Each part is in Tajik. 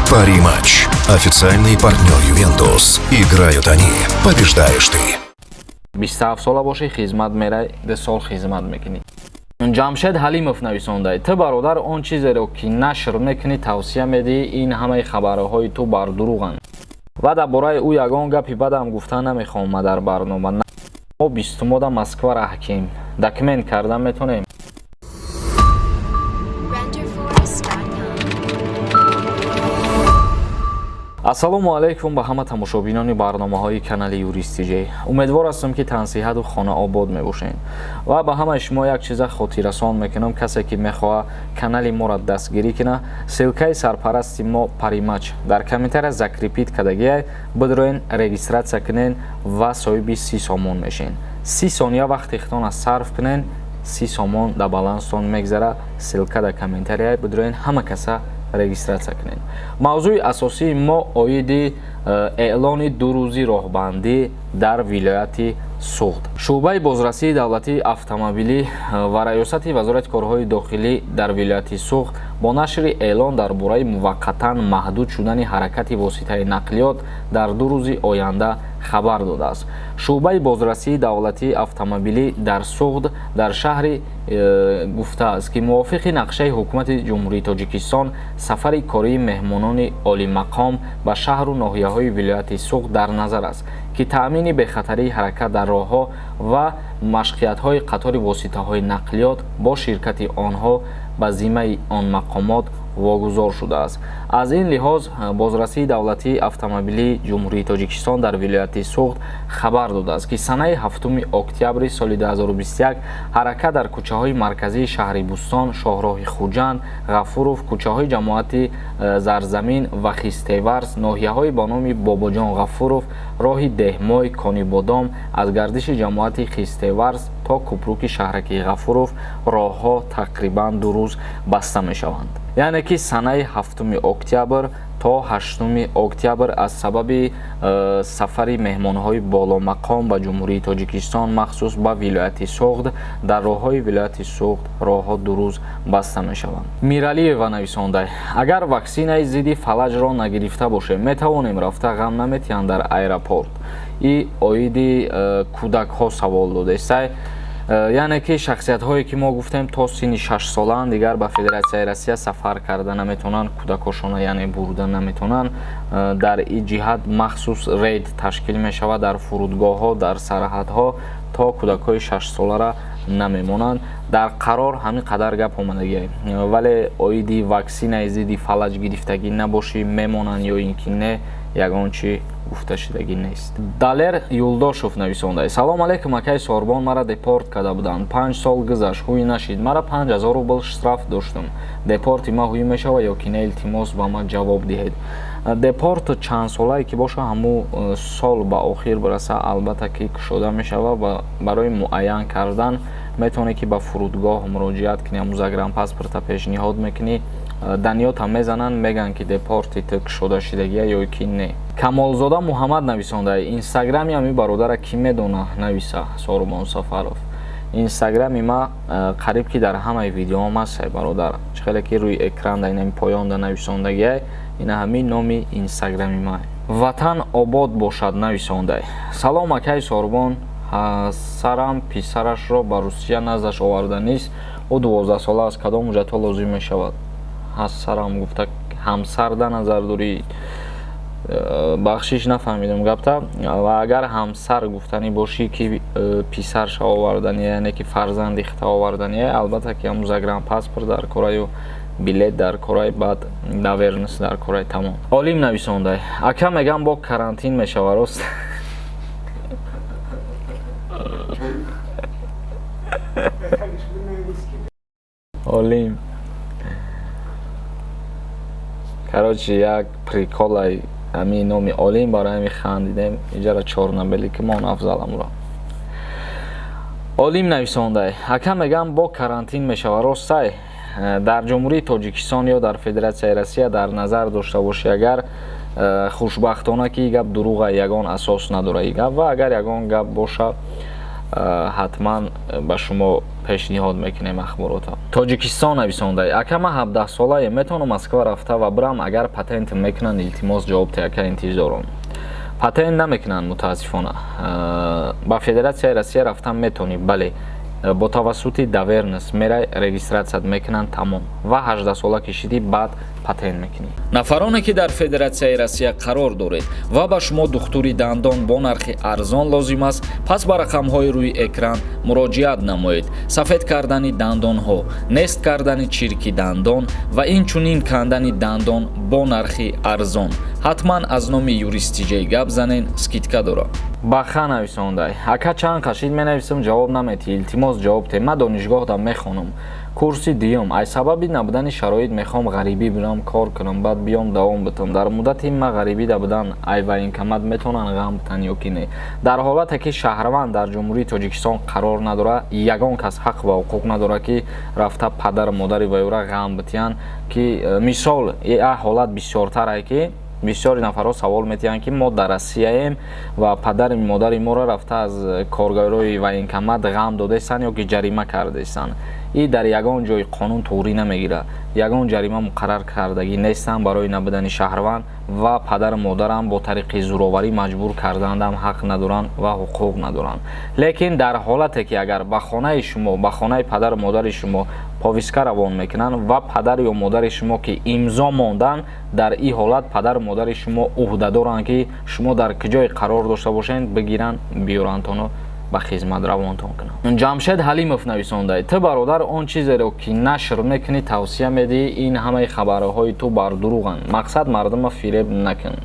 Пари-матч. Официальный партнер «Ювентус». Играют они. Побеждаешь ты. 27 сола бошӣ, хизмат мерай, 2 сол хизмат мекунӣ. Ҷамшед Ҳалимов нависонда: ту, бародар, он чизеро, ки нашр мекунӣ, тавсия медиҳӣ, ин ҳамаи хабарҳои ту бар дурӯғанд ва дар бораи ӯ ягон гапи бадам гуфта намехоҳам. Дар барнома мо бистумода Москва раҳкем, документ карда метонем? Renderforest.com. Ассалому алайкум ба ҳама тамошобинони барномаҳои канали Юрист ТЖ. Умедвор ҳастам, ки тансиҳату хонаобод мебошед ва ба ҳамаи шумо як чиза хотиррасон мекунам: касе ки мехоҳад канали моро дастгирӣ кунад, ссылкаи сарпарасти мо Паримач дар комментария закрепить кардагиай. Бидроен, регистрация кунен ва соҳиби 30 сомон мешен. 30 сония вақти худтона сарф кунен, 30 сомон дар баланстон мегзара. Ссылка дар комментария, бидроен, ҳама каса регистрация кунед. Мавзӯи асосии мо оиди эълони 2 рӯзи роҳбандӣ дар вилояти Суғд. Шӯъбаи бозрасии давлатии автомобилӣ ва раёсати Вазорати корҳои дохилӣ дар вилояти Суғд бо нашри эълон дар бораи муваққатан маҳдуд шудани ҳаракати воситаи нақлиёт дар 2 рӯзи оянда хабар додааст. Шӯъбаи бозрасии давлатии автомобилӣ дар Суғд дар шаҳри гуфтааст, ки мувофиқи нақшаи Ҳукумати Ҷумҳурии Тоҷикистон сафари кории меҳмонони олимақом ба шаҳру ноҳияҳои вилояти Суғд дар назар аст, ки таъмини бехатарии ҳаракат дар роҳҳо ва машқиятҳои қатори воситаҳои нақлиёт бо ширкати онҳо ба зиммаи он мақомот вогузор шудааст. Аз ин лиҳоз, бозрасии давлатии автомобилии Ҷумҳурии Тоҷикистон дар вилояти Суғд хабар додааст, ки санаи 7 октябри соли 2021 ҳаракат дар кӯчаҳои марказии шаҳри Бӯстон, шоҳроҳи Хуҷанд, Ғафуров, кӯчаҳои ҷамоати Зарзамин ва Хистеварз, ноҳияҳои ба номи Бобоҷон Ғафуров, роҳи Деҳмой, Конибодом, аз гардиши ҷамоати Хистеварз то купруки шаҳраки Ғафуров роҳҳо тақрибан 2 рӯз баста мешаванд. Яъне ки санаи 7 октябр то 8 октябр аз сабаби сафари меҳмонҳои боломақом ба Ҷумҳурии Тоҷикистон, махсус ба вилояти Суғд, дар роҳҳои вилояти Суғд роҳҳо 2 рӯз баста мешаванд. Миралиева нависонда: агар ваксинаи зидди фалаҷро нагирифта бошем, метавонем рафта, ғам наметиҳанд дар аэропорт? И оиди кӯдакҳо савол додестай. Яъне ки шахсиятҳое, ки мо гуфтем, то синни 6 солаанд, дигар ба Федератсияи Россия сафар карда наметавонанд, кӯдакошона яъне бурда наметавонанд. Дар ин ҷиҳат махсус рейд ташкил мешавад дар фурудгоҳҳо, дар сарҳадҳо, то кӯдакҳои 6 солара намемонанд. Дар қарор ҳамин қадар гап омадагиа, вале оиди ваксинаи зидди фалаҷ гирифтагӣ набошӣ, мемонанд ё ин ки не, ягон чӣ гуфта шудагӣ нест. Далер Юлдошев нависонда: салом алейкум, акай Сорбон, мара депорт карда буданд, 5 сол гузашт, ҳуй нашид. Мара 5000 рубл штраф доштум. Депорти ма ҳуй мешава ё ки не? Илтимос, ба ма ҷавоб диҳед. Депорт чанд солае ки боша, ҳамун сол ба охир бираса, албатта ки кушода мешава ва барои муайян кардан метавонӣ, ки ба фурудгоҳ муроҷиат кунӣ, ҳамун загранпаспорта пешниҳод мекунӣ, даниёта мезананд, мегӯянд, ки депорти ту кушода шудагия ё ки не. Камолзода Муҳаммад нависонда: инстаграми ҳами бародара кӣ медона, нависа. Сорубон Сафаров, инстаграми ма қариб ки дар ҳамаи видеоам ҳаст, бародар. Чӣ хеле ки рӯи экран да инами поёнда нависондагиай, ина ҳамин номи инстаграми ма. Ватан обод бошад нависонда: салом, акай Сорбон, сарам писарашро ба Русия наздаш оварда нест, ӯ 12-сола аст, кадом ҳуҷҷатҳо лозим мешавад? Ҳасарам гуфта, ҳамсар да назар дорӣ? Бахшиш, нафаҳмидам гапта. Ва агар ҳамсар гуфтанӣ бошӣ, ки писарша овардани, яъне ки фарзанди хита овардани, албатта ки ҳамун загранпаспорт дар кораю, билет дар корай, баъд доверенность дар корай, тамом. Олим нависонда: ака, мегам, бо карантин мешава, рост? Олим, короче, як приколай ҳамин номи Олим, барои ҳамин хандидем. Иҷара чорнабелӣ ки мон афзаламро. Олим нависондай: ака, мегам, бо карантин мешава, ростай? Дар Ҷумҳурии Тоҷикистон ё дар Федератсияи Россия дар назар дошта бошӣ, агар хушбахтона ки гап дурӯға, ягон асос надора и гап, ва агар ягон гап боша. Ҳатман ба шумо пешниҳод мекунем ахборота. Тоҷикистон нависонда: ака, ман 17 солае, метавонам Москва рафта ва бирам, агар патент мекунанд? Илтимос, ҷавоб те, ака, интизорам. Патент намекунанд, мутаассифона. Ба Федератсияи Россия рафтан метавонӣ, бале, бо тавассути доверенность мерай, регистрация мекунанд, тамом. Ва 18 сола ки шидӣ, баъд патент мекунӣ. Нафароне ки дар Федератсияи Россия қарор доред ва ба шумо духтури дандон бо нархи арзон лозим аст, пас ба рақамҳои рӯи экран муроҷиат намоед. Сафед кардани дандонҳо, нест кардани чирки дандон ва инчунин кандани дандон бо нархи арзон. Ҳатман аз номи Юристиҷей гап занен, скидка дорад. Баха нависондай: ака, чанд қашид менависам, ҷавоб наметӣ, илтимос, ҷавоб те. Ман донишгоҳда мехонам, курси дуюм. Аз сабаби набудани шароит мехоҳам ғарибӣ бирам, кор кунам, баъд биём, давом битам. Дар муддати ма ғарибида будан ай военкомат метавонанд ғам битан ё ки не? Дар ҳолате ки шаҳрванд дар Ҷумҳурии Тоҷикистон қарор надорад, ягон кас ҳақ ва ҳуқуқ надорад, ки рафта падару модари вайёра ғам битиҳанд. Ки мисол, я ҳолат бисёртарае, ки бисёри нафарҳо савол метиҳанд, ки мо дар Россияем ва падари модари моро рафта аз коргарои военкомат ғам додаистанд ё ки ҷарима кардаистанд. И дар ягон ҷои қонун туғрӣ намегирад. Ягон ҷарима муқаррар кардагӣ нестанд барои набудани шаҳрванд ва падару модарам бо тариқи зӯроварӣ маҷбур кардандам ҳақ надоранд ва ҳуқуқ надоранд. Лекин дар ҳолате ки агар ба хонаи шумо, ба хонаи падару модари шумо повестка равон мекунанд ва падар ё модари шумо ки имзо монданд, дар ин ҳолат падару модари шумо ӯҳдадоранд, ки шумо дар куҷое қарор дошта бошед, бигиранд, биёрандтону ба хизмат равонтон кунанд. Ҷамшед Ҳалимов нависонда: ту, бародар, он чизеро ки нашр мекунӣ, тавсия медиҳӣ, ин ҳамаи хабарҳои ту бар дурӯғанд. Мақсад, мардума фиреб накун.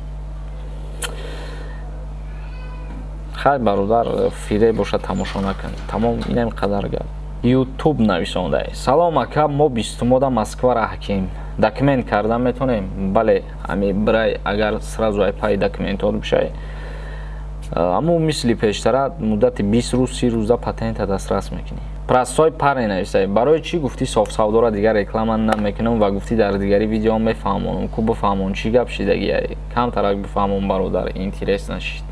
Хай, бародар, фиреб бошад, тамошо накун, тамом. Инам қадар гап. Ютуб нависонда: салом, ака, мо бистумода Москва раҳкем, документ карда метонем? Бале, ами бирай, агар сразу ай пай документот бишай, аммо мисли пештара муддати 20 рӯз, 30 рӯза патента дастрас мекунӣ. Простой паре нависай: барои чӣ гуфтӣ софсавдора дигар реклама намекунам ва гуфтӣ дар дигари видео мефаҳмонам? Ку бифаҳмон, чӣ гап шидагиай? Камтарак бифаҳмон, бародар, интерес нашид.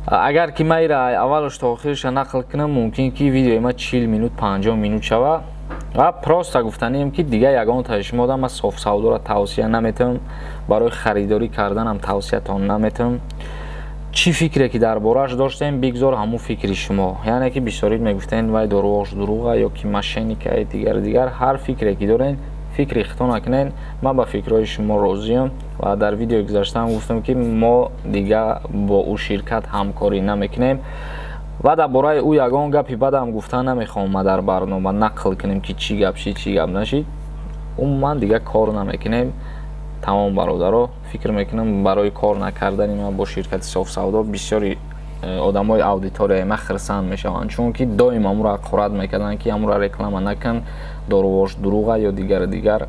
Агар ки ман ира аввалаш то охириша нақл кунам, мумкин ки видеои ма 40 минут, 50 минут шава. Ва просто гуфтанием, ки дигар ягон шумо ман софсавдора тавсия наметавам, барои харидорӣ карданам тавсиятон наметавам. Чӣ фикре ки дар борааш доштем, бигзор ҳамун фикри шумо. Яъне ки бисёрид мегуфтен, вай дорувош дурӯға ё ки мошенник а, дигар дигар. Ҳар фикре ки дорен, фикри хито накунен. Ман ба фикрҳои шумо розиям ва дар видеои гузаштаам гуфтам, ки мо дигар бо ӯ ширкат ҳамкорӣ намекунем ва дар бораи ӯ ягон гапи бадам гуфта намехоҳам. Ма дар барнома нақл кунем, ки чӣ гап шид, чӣ гап нашид, умуман дигар кор намекунем, тамом. Бародаро, фикр мекунам, барои кор накардани ман бо ширкати софсавдо бисёри одамои аудиторияи ман хирсанд мешаванд, чунки доим амуро ҳақорат мекарданд, ки амуро реклама накун, дорувош дурӯға ё дигару дигар.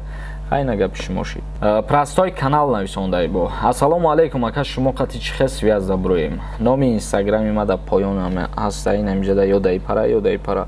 Хайна, гапи шумо шид. Простой канал нависондай бо: ассалому алайкум, ака, шумо қати чӣ хел связь даброем? Номи инстаграми ма дар поёнам ҳаста, ин ҳамиҷада, ё даи пара, ё даи пара,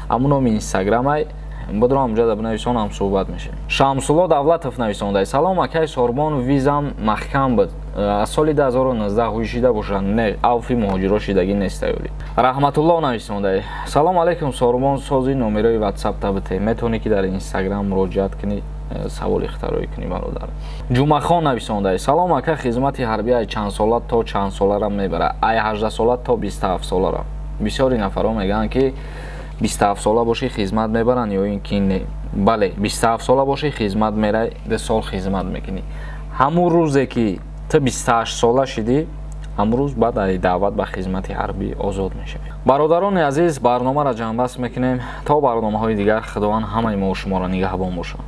аму номи инстаграмай, бодро ҳамҷада бинависонам, суҳбат мешавем. Шамсулло Давлатов нависондай: салом, акай Сорбон, визам маҳкам буд аз соли 2019, ҳуй шида бошад? Не, авфи муҳоҷиро шидагӣ нестаёли. Раҳматулло нависондай: салом алайкум, Сорбон, сози номерои ватсап табите. Метавонӣ ки дар инстаграм муроҷиат кунӣ, саволи ихтироӣ кунӣ, бародар. Ҷумъахон нависондай: салом, ака, хизмати ҳарбӣ ай чанд сола то чанд солара мебарад? Ай 18 сола то 27 солара. Бисёри нафарҳо мегӯянд, ки 27 сола бошӣ, хизмат мебаранд ё ин ки не. Бале, 27 сола бошӣ, хизмат мерай, 2 сол хизмат мекунӣ. Ҳамун рӯзе ки ту 28 сола шидӣ, ҳамун рӯз баъд ай даъват ба хизмати ҳарбӣ озод мешавӣ. Бародарони азиз, барномаро ҷамъбаст мекунем. То барномаҳои дигар, Худованд ҳамаи мо шуморо нигаҳбон бошад.